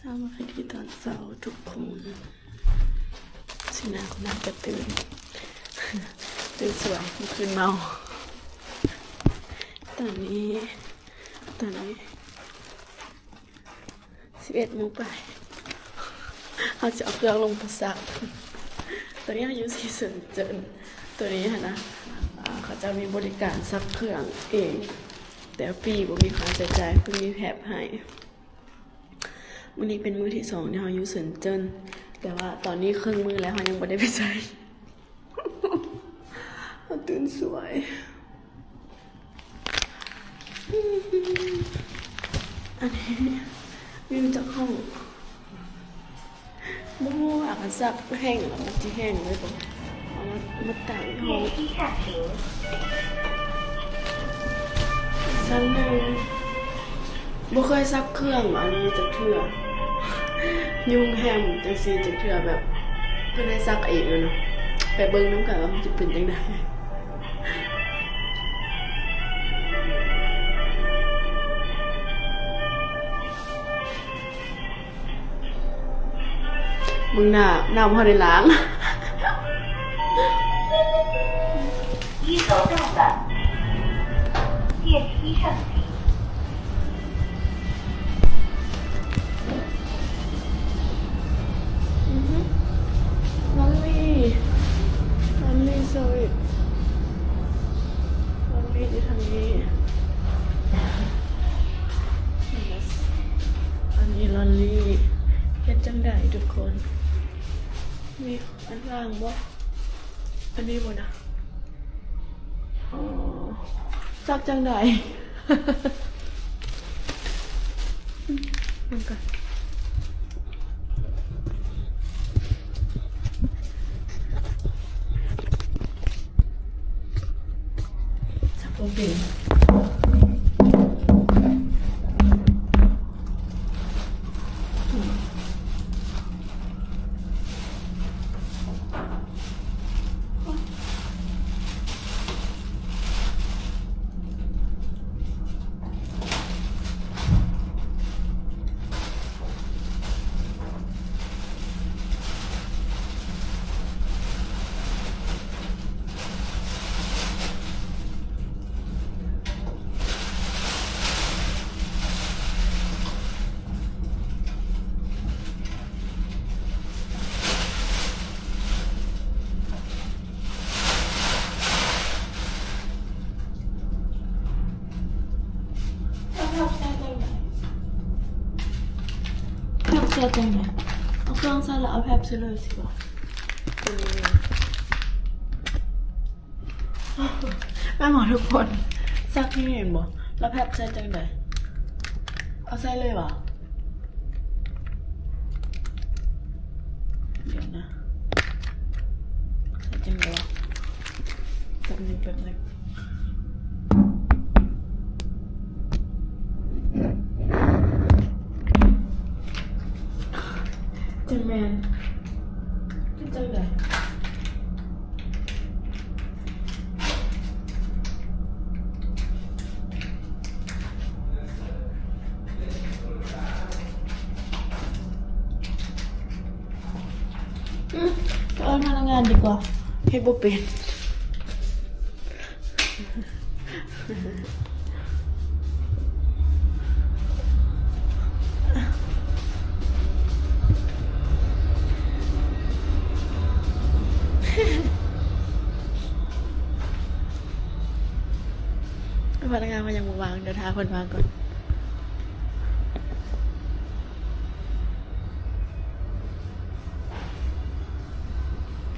ເຊົ້າມາຄືດີຕອນເຊົ້າທຸກຄົນ. ຊິໜ້າກໍໜ້າກະຕື່ນ ຕື່ນສວຍ ເມື່ອຄືນເມົາ. ຕອນນີ້ ຕອນນີ້ສິບເອັດໂມງປາຍ ເຮົາຈະເອົາເຄື່ອງລົງໄປຊັກ. ຕອນນີ້ເຮົາຢູ່ທີ່ເຊິນເຈິນ ໂຕນີ້ຫັ້ນນະ ເຂົາເຈົ້າມີບໍລິການຊັກເຄື່ອງເອງ ແຕ່ຟຣີ ບໍ່ມີຄ່າໃຊ້ຈ່າຍ ເພິ່ນມີແທັບໃຫ້. ມື້ນີ້ເປັນມື້ທີສອງທີ່ເຮົາຢູ່ເຊິນເຈິນ ແຕ່ວ່າຕອນນີ້ເຄິ່ງມື້ແລ້ວ ເຮົາຍັງບໍ່ໄດ້ໄປໃສ. ເຮົາຕື່ນສວຍ. ອັນນີ້ວິວຈາກຫ້ອງ ບໍ່ຮູ້ວ່າຄັນຊັກແຫ້ງແລ້ວມັນຊິແຫ້ງເລີຍບໍ່. ເອົາມາ ມາຕາກຢູ່ຫ້ອງ. ຊັ້ນໜຶ່ງ ບໍ່ເຄີຍຊັກເຄື່ອງອັນນີ້ຈັກເທື່ອ ຍຸງແຮມຈັ່ງຊີ້ຈັກເທື່ອ ແບບເພິ່ນໃຫ້ຊັກເອງເນາະ. ໄປເບິ່ງນຳກັນວ່າມັນຈະເປັນຈັ່ງໃດ. ເບິ່ງໜ້າ ນ້ຳບໍ່ໄດ້ລ້າງ. 一楼到了，电梯上请。 ອືຮຶ ລອນລີ ລອນລີເຊີວິດ ລອນລີຢູ່ທາງນີ້. ອັນນີ້ລອນລີ ເຮັດຈັ່ງໃດທຸກຄົນ? ມີອັນວ່າງບໍ່? ອັນນີ້ບໍ່ນະ? ອໍ ຊັກຈັ່ງໃດ? ມັນກໍຊັກບໍ່ເປັນ. ແພັບໃສ່ຈັ່ງໃດ? ເອົາເຄື່ອງໃສ່ແລ້ວເອົາແພັບໃສ່ເລີຍຊິບໍ່? ແມ່ນບໍ່ທຸກຄົນ? ຊັກນີ້ແມ່ນບໍ່? ແລ້ວແພັບໃສ່ຈັ່ງໃດ? ເອົາໃສ່ເລີຍຫວາ? ດຽວນະ ໃສ່ຈັ່ງໃດຫວາ? ແປັບໜຶ່ງ ແປັບໜຶ່ງ. ຈັ່ງແມ່ນ ຈັ່ງໃດ? ອືມ ໄປເອີ້ນພະນັກງານດີກວ່າ ເຮັດບໍ່ເປັນ. ພະນັກງານເພິ່ນຍັງບໍ່ວ່າງ ດຽວຖ້າເພິ່ນວ່າງກ່ອນ.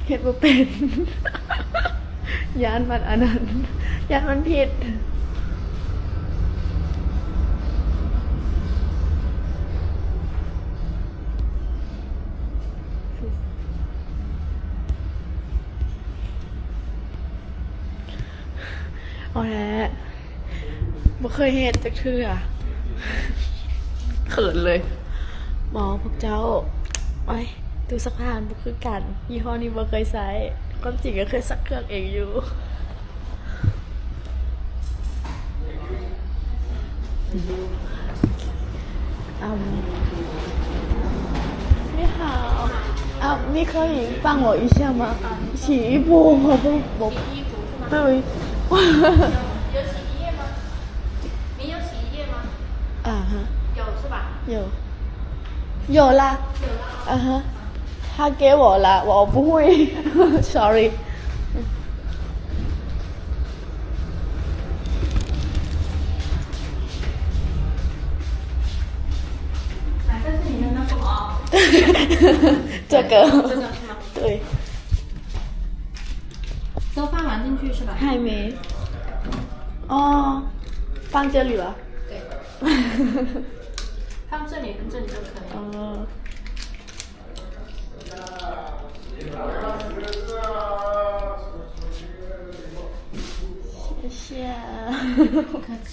ເຮັດບໍ່ເປັນ ຢ້ານມັນອັນນັ້ນ ຢ້ານມັນຜິດ. ເອົາແຫຼະ ບໍ່ເຄີຍເຮັດຈັກເທື່ອ ເຂີນເລີຍ. ບໍ່ ພວກເຈົ້າ ໂອ້ຍ ຕູ້ຊັກຜ້າມັນບໍ່ຄືກັນ ຍີ່ຫໍ້ນີ້ບໍ່ເຄີຍໃຊ້. ຄວາມຈິງກໍເຄີຍຊັກເຄື່ອງເອງຢູ່. ອຳ你可以帮我一下吗？洗衣服，我不，我，洗衣服是吗？对。有洗衣液吗？你有洗衣液吗？啊哈。有是吧？有。有啦。有啦。啊哈。他给我啦，我不会。Sorry。来，这是你的那个吗？这个。这个是吗？对。都放完进去是吧？还没。哦，放这里了。对。放这里跟这里都可以。哦。谢谢。不客气。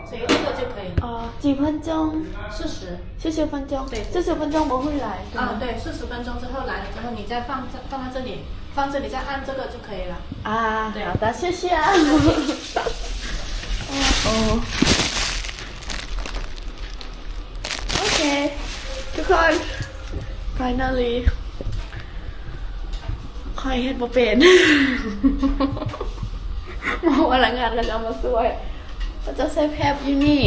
所以这个就可以了。哦，几分钟？四十。四十分钟。对。四十分钟我会来，对吗？啊，对，四十分钟之后来了之后，你再放这，放在这里，放这里，再按这个就可以了。啊，对。好的，谢谢啊。不客气。哦，哦。 โอเค ทุกคน finally ຂ້ອຍເຮັດບໍ່ເປັນ ໝູ່ພະນັກງານເຂົາເຈົ້າມາຊ່ວຍ ເຂົາເຈົ້າໃສ່ແຟັບຢູ່ນີ້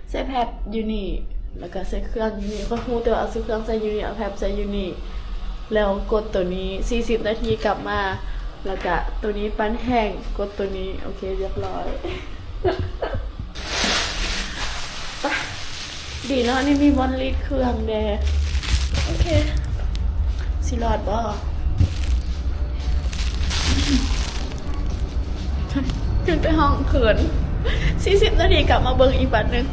ໃສ່ແຟັບຢູ່ນີ້ ແລ້ວກໍໃສ່ເຄື່ອງຢູ່ນີ້ ຂ້ອຍຮູ້ແຕ່ວ່າເອົາໃສ່ເຄື່ອງໃສ່ຢູ່ນີ້ ເອົາແຟັບໃສ່ຢູ່ນີ້ ແລ້ວກົດໂຕນີ້ ສີ່ສິບນາທີກັບມາ ແລ້ວກະໂຕນີ້ປັ້ນແຫ້ງ ກົດໂຕນີ້ ໂອເຄ ຮຽບຮ້ອຍ. ໄປ ດີເນາະ ນີ້ມີບ່ອນລີດເຄື່ອງແດ່. ໂອເຄ ຊິລອດບໍ່? ຂຶ້ນໄປຫ້ອງເຂີນ ສີ່ສິບນາທີ ກັບມາເບິ່ງອີກບັດໜຶ່ງ.